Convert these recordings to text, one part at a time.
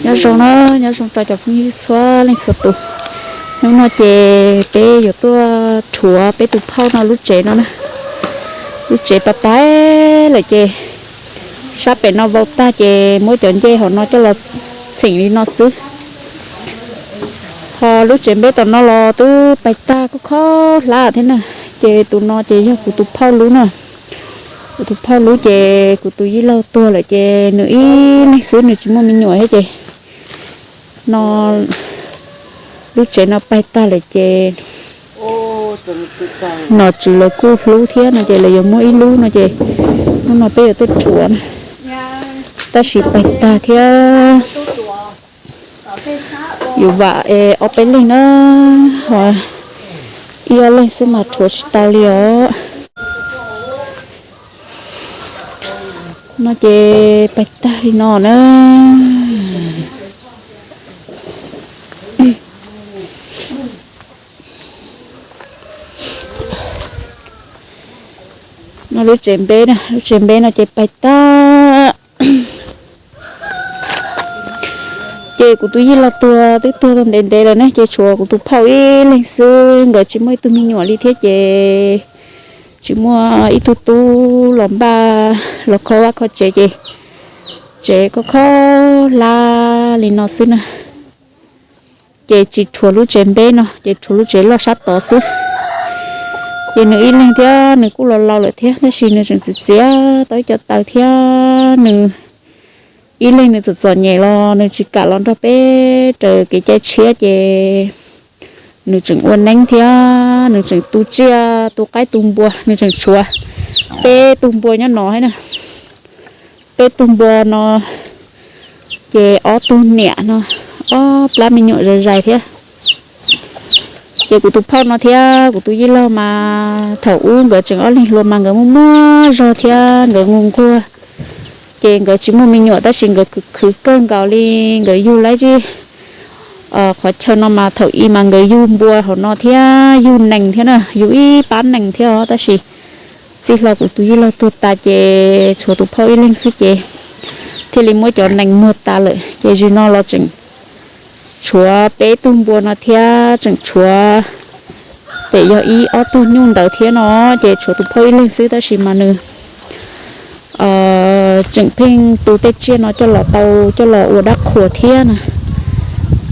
Nyob zoo na, nyob zoo rau cov phooj ywg txhua leej txhua tus. Hnub no ces peb yuav tuaj rhuav peb tus phauj no lub tsev no na. Lub tsev pab pab lawm ces sab pem no vau tag ces muab cov ncej hauv no coj los txheem li no xwb. Ho lub tsev npeb tom no los twb pais tag koj khob hlab thiab na. Ces tus no ces yog kuv tus phauj lub na. Kuv tus phauj lub ces kuv tus yij laug tuag lawm ces nws ib leeg xwb, nws tsis muaj me nyuam thiab ces no lub tsev no pais tag lawm ces nom tswv lawv kuj hlub thiab no ces lawv yuav muab ib lub no ces hnub no peb yuav tuaj rhuav na. Tab sis pais tag thiab. Yuav vam es ob peb leeg na, ho ib ob leeg xwb mas rhuav tsis tau li os. No ces pais tag li no na. No lub tsev npeb na, lub tsev npeb no ces pais tag. Ces kuv tus yij laug tuag twb tuag ntev ntev lawm ne, ces tshuav kuv tus phauj ib leeg xwb, nkawd tsis muaj ib tug me nyuam li thiab ces tsis muaj ib tug tub los npaj los kho vaj kho tsev ces tsev koj khob hlab li no xwb na. Ces tsis rhuav lub tsev npeb no, ces rhuav lub tsev loj sab tod xwb. Ces nws ib leeg thiab nws kuj los laus lawm thiab, tab sis nws tseem txiv txiav tau ib co taw thiab nws ib leeg nws txom txom nyem los nws tsis kam los nrog peb raws kev cai tshiab ces nws tseem ua neeb thiab nws tseem tu tsiaj tu qaib tu npua, nws tseem tshuav peb tug npua nyob no thiab na. Peb tug npua no ces ob tug niam no, ob plab me nyuam zais zais thiab. Ces kuv tus phauj no thiab kuv tus yij laug mas thaum ub nkawd tseem ob leeg hluas mas nkawd muaj muaj zog thiab nkawd nquag nquag. Ces nkawd tsis muaj me nyuam tab sis nkawd khwv khwv kawg nkaus li, nkawd yug laib zib qhov chaw no mas thaum ub mas nkawd yug npua hauv no thiab yug nees thiab na, yug ib pab nees thiab os, tab sis txij hlo kuv tus yij laug tuag tas ces tshuav tus phauj ib leeg xwb ces thiaj li muab cov nees muag tas lawm. Ces zaum no los tseem tshuav peb tug npua no thiab tseem tshuav pem yog ib ob tug nyuj ntawd thiab no, ces tshuav tus phauj ib leeg xwb tab sis mas nws tseem pheej tu tej tsiaj no coj los tau coj los ua dab qhuas thiab na.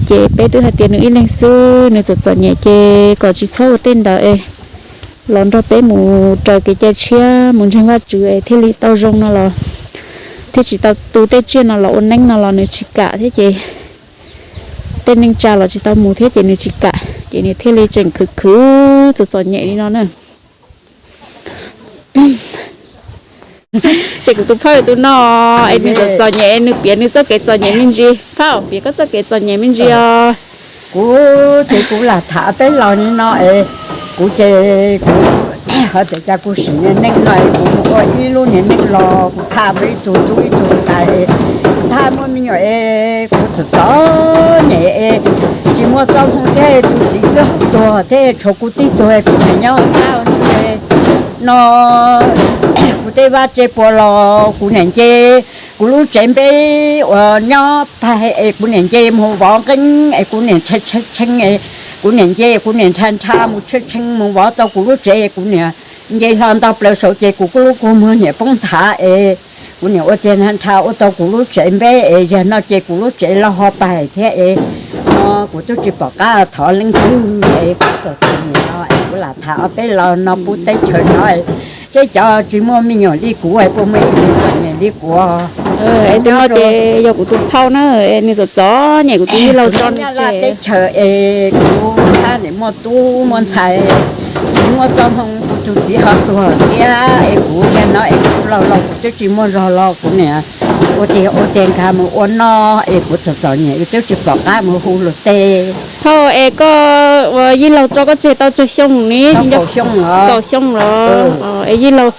Ces peb twb hais tias nws ib leeg xwb nws txom txom nyem ces kom tsis txhob ua tej ntawd es los nrog peb mus raws kev cai tshiab mus ntseeg Vajtswv es thiaj li tau zoo no los thiaj tsis tau tu tej tsiaj no los ua neeb no los nws tsis kam thiab ces tej neej tsa los tsis tau mus thiab ces nws tsis kam ces nws thiaj li tseem khwv khwv txom txom nyem li no na. Ces kuv tus phauj yog tus no es nws txom txom nyem es nws piav nws txoj kev txom nyem me ntsis. Phauj, piav koj txoj kev txom nyem me ntsis os. Kuv ces kuv lam tham peb los li no es kuv ces kuv ho tias cas kuv sim niag neej no es kuv mus ua ib lub niag neej los kuv tham muaj ib tug tub ib tug ntxhais, kuv tham muaj me nyuam es kuv txom txom nyem es tsis muaj txoj hmoo thiab tus txiv tuag thiab tshuav kuv tib tug kuv niam nyob hauv txaj no, kuv tej vaj tse puas los kuv niam nce kuv lub tsev npeb uas nyob pag es kuv niam nce mus vov nqeeb es kuv niam tshee tshee es kuv niam nce kuv niam nrha nrha mus tshee tshee mus vov tau kuv lub tsev es kuv niam nce hlo ntog plaws saud ces kuv lub kua muag niam poob nthav es kuv niam ua tiag nrha nrha ua tau kuv lub tsev npeb es yog no ces kuv lub tsev los ho pag thiab es no kuv twb tsis pom qab thov leej twg es kuv txom txom nyem no es kuv lam tham ob peb los no pub teb chaws no es seb cov tsis muaj me nyuam li kuv es puas muaj ib tug txom nyem li kuv. Es tus no ces yog kuv tus phauj na, es nws txom txom nyem kuv tus yij laug tso nws tseg teb chaws es kuv thab niam muaj tub muaj ntxhais, tsis muaj txoj hmoo kuv tus txiv ho tuag thiab es kuv yog no es kuv laus laus kuv twb tsis muaj zog los kuv niam ua tiag ua tiag nkag mus ua noj es kuv txom txom nyem twb tsis pom qab mus hu luag tej. Phauj, es koj ua yij laug tso koj tseg tau tsawg xyoo ni? Kaum xyoo los. Es yij laug,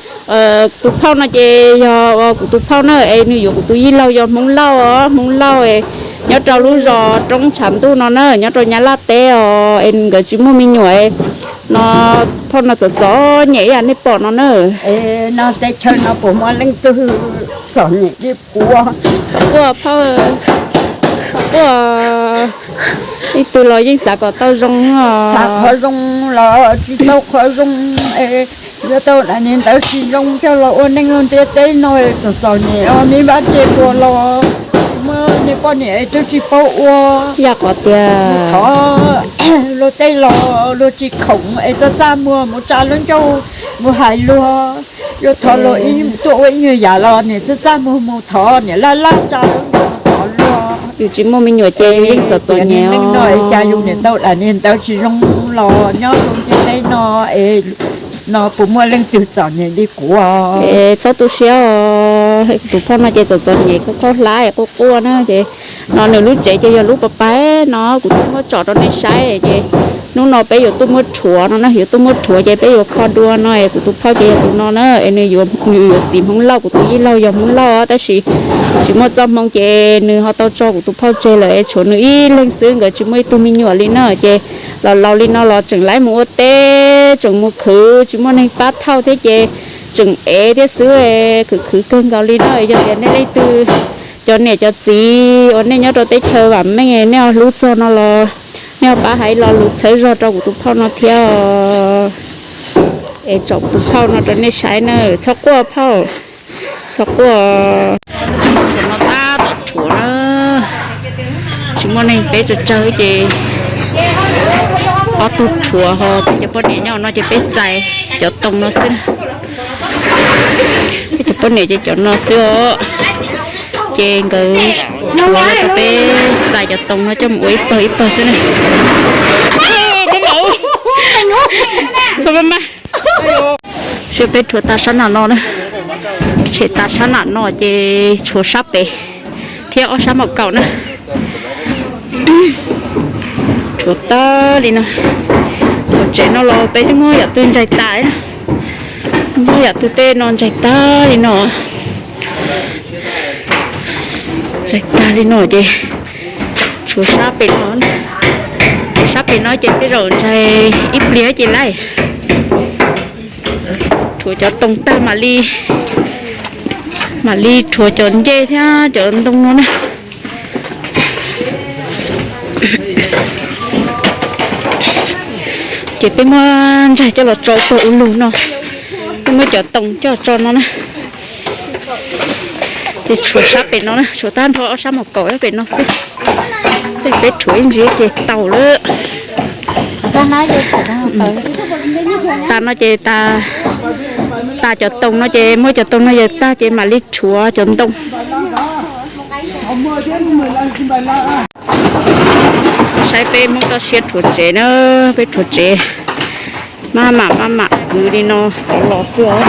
tus phauj no ces yog kuv tus phauj na, es nws yuav kuv tus yij laug yog Hmoob Lauj os, Hmoob Lauj es nyob rau lub zos Roob Tshav Ntuj no na, nyob rau Nyab Laj teb os, es nkawd tsis muaj me nyuam no, phauj no txom txom nyem ib yam nej pom no na. No teb chaws no puas muaj leej twg txom nyem li kuv? Ua phauj, quaj, ib tug los yeej xav kom tau zoo. Xav qhov zoo los tsis tau qhov zoo, yuav tau daim niag ntawv tsis zoo coj los ua neej ua ntiaj teb no, txom txom nyem, neb vaj tse dua los tsis muaj nej poj niam es twb tsis paub ua. Yog qhov tias thov luag tej los luag tsis khoom es txaj txaj muag mus tsa lub ncauj mus hais luag. Yuav thov luag tuaj ua ib nyuag yam los niam txaj txaj muag mus thov, niam laj laj tsa lub ncauj mus thov luag. Yus tsis muaj me nyuam ces yus yeej txom txom nyem no es cas yus niam tau daim niag ntawv tsis zoo los nyob rau ntiaj teb no es no puas muaj leej twg txom nyem li kuv? Es txhob tu siab, tus phauj no ces txom txom nyem khaub khaub hlab quaj quaj na ces no nws lub tsev ces yog lub pas pais no kuv twb muab tsom rau nej saib ces hnub no peb yuav tuaj muab rhuav no na, yuav tuaj muab rhuav ces peb yuav kho dua no es kuv tus phauj ces yog tus no na es nws yuav txiv Hmoob Lauj, kuv tus yij laug yog Hmoob Lauj tab sis tsis muaj txoj hmoo ces nws ho tau tso kuv tus phauj tseg lawm es tshuav nws ib leeg xwb, nkawd tsis muaj ib tug me nyuam li na ces los laus li no los tseem laib mus ua teb, tseem mus khwv, tsis muaj neeg pab thauj thiab ces tseem ev thiab xwb, khwv khwv kawg nkaus li na. Yog tias nej leej twg cov niam cov txiv uas nej nyob rau teb chaws vam meej nej ho hlub txog no los nej ho pab hais lo lus txhawb zog rau kuv tus phauj no thiab es tsom kuv tus phauj no rau nej saib na. Txhob quaj phauj, txhob quaj. Tam no tab tom rhuav na, tsis muaj neeg peb tsawg tsawg ces ob tug rhuav ho cov poj niam nyob no ces peb txais cov toog no xwb. Peb cov poj niam ces cov no xwb os. Ces nkawd rhuav los rau peb txais cov toog no coj mus ua ib pawg ib pawg xwb na. Seb peb rhuav tas sab nam no na, tshem tas sab nam no ces tshuav sab pem thiab ob sab maum kaum na. Rhuav tag li no, rhuav tsev no los peb twb muab yam twg ntsais tas, muab yam twg tej no ntsais tag li no, ntsais tag li no ces tshuav sab pem no, tshuav sab pem no ces tej zaum ntsais ib pliag ces laib. Rhuav cov toog tag mam li, mam li rhuav cov ncej thiab cov ntoo no na. Ces peb muab ntsais coj los tso ua pawg ua lug no, peb muab cov toog coj tso no na. Ces tshuav sab pem no na, tshuav tag nrho ob sab maum kaum pem no xwb. Tej peb rhuav ib ntsis ces tau lawm. Tas no ces tas, tas cov toog no ces muab cov toog no yawm tag ces mam li rhuav cov ntoo. Saib peb Hmoob toj siab rhuav tsev na, peb rhuav tsev maj mam maj mam kwv li no rov los xwb os.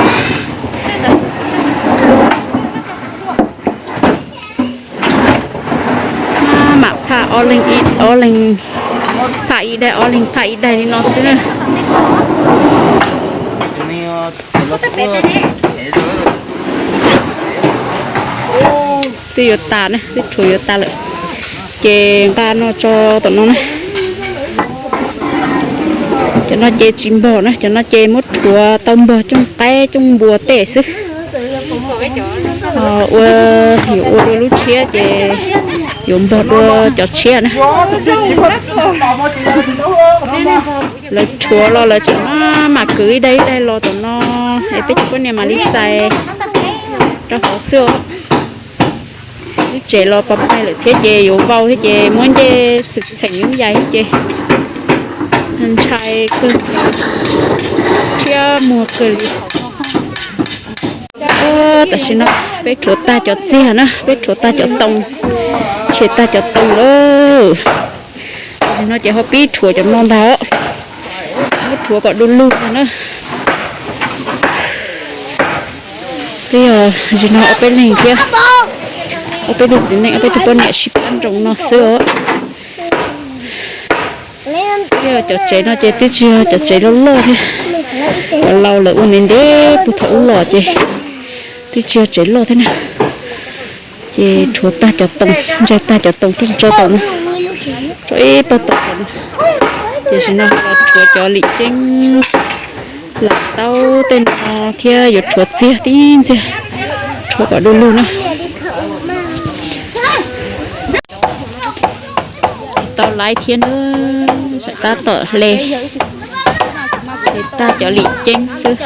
Maj mam phaj ob leeg ib, ob leeg phaj ib daim, ob leeg phaj ib daim li no xwb na. Twb yuav tas na, twb rhuav yuav tas lawm. Ces nqa no tso tom no na. Cov no ces tsis npog na, cov no ces muab rhuav tau npog cooj qaib cooj npua tej xwb. Ua, yuav ua dua lub tshiab ces yuav npog dua cov tshiab na. Lawv rhuav los lawv tseem maj mam kwv ib daim ib daim los tom no es peb cov poj niam mam li txais rau hauv xwb os. Lub tsev los pov pais lawm thiab ces yuav vau thiab ces muab ncej txheem txheem yoob yais thiab ces ntshai kawg, thiab muag kawg li. Tam sim no peb rhuav tag cov txiag na, peb rhuav tag cov toog, tshem tag cov toog lawm. Tam sim no ces ho pib rhuav cov no ntag, muab rhuav kom du lug ntag na. Twb yog tam sim no ob peb leeg thiab, ob peb tug txiv neej ob peb tug poj niam sib pab nroos no xwb os. Twb yog cov tsev no ces twb tsis yog cov tsev loj loj thiab, cov laus lawv ua ntev ntev puag thaum ub los ces twb tsis yog tsev loj thiab na. Ces rhuav tag cov toog, ntsais tag cov toog coj tso tom no, tso ib pawg tom no. Ces tam sim no los rhuav cov lim ceeb, lam taub tej no thiab yuav rhuav txiag tib ntxiag, rhuav kom du lug na. Tau laiv thiab na, tsam tab tom hle, hle tag cov lim ceeb xwb,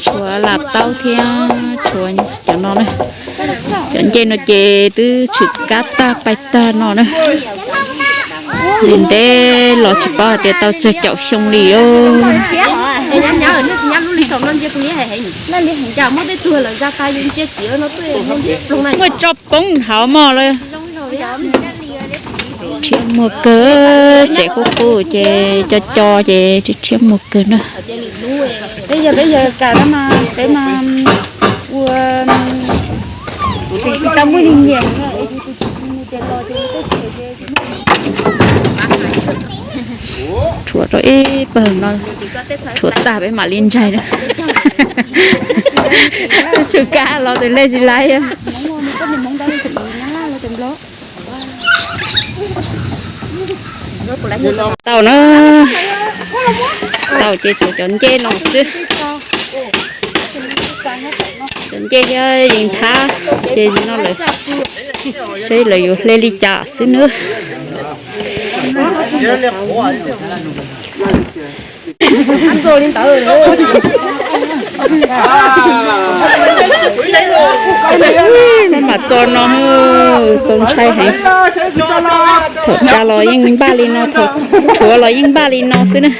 tshuav lam taub thiab tshuav cov no na. Cov ncej no ces twb tshwm kab tag pais tag no na. Ntev ntev los tsis paub hais tias tau tsawg caum xyoo li os. Muaj tso poob hauv mos lawm. Rhiab muag kawg, tsev qub qub ces co co ces rhiab muag kawg na. Peb yog, peb yog kam na mas peb mas ua tsis tau muaj neeg nyiam. Rhuav rau ib pawg no, rhuav tag peb mam li ntsaig na. Tsum kab los tus lej tsis laiv. Tau na, tau ces tshuav cov ncej no xwb. Cov ncej thiab yees thab ces no lawm, seb lawv yuav hle li cas xwb nawb. Maj mam txo no, txaus ntshai heev. Thaum tsa los yeej npaj li no, thaum rhuav los yeej npaj li no xwb na.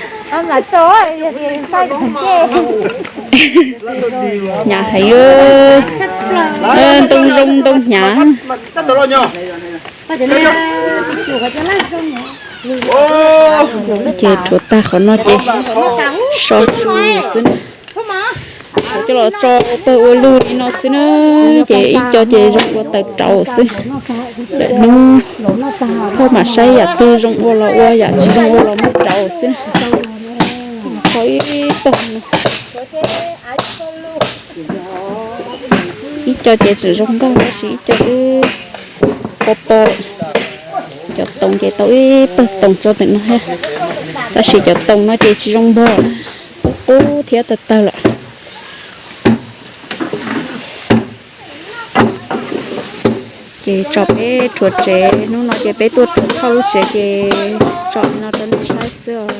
Hnyav heev, ntoo zoo ntoo hnyav. Ces rhuav tag qhov no ces so su xwb na. Rhuav coj los tso pawg ua lug li no xwb na. Ces ib co ces zoo ua taws rauv xwb. Lwm hnub pog mam saib yam twg zoo ua los ua, yam tsis zoo ua los muab rauv xwb. Qhov ib pawg no, ib co ces tseem zoo nkauj tab sis ib co twb po po lawm. Cov toos ces tau ib pawg toos tso ntawm no thiab, tab sis cov toos no ces tsis zoo npog na, qub qub thiab tawg tawg lawm. Ces tso peb rhuav tsev, hnub no ces peb tuaj rhuav txhoj lub tsev ces tso li no rau nej saib xwb os.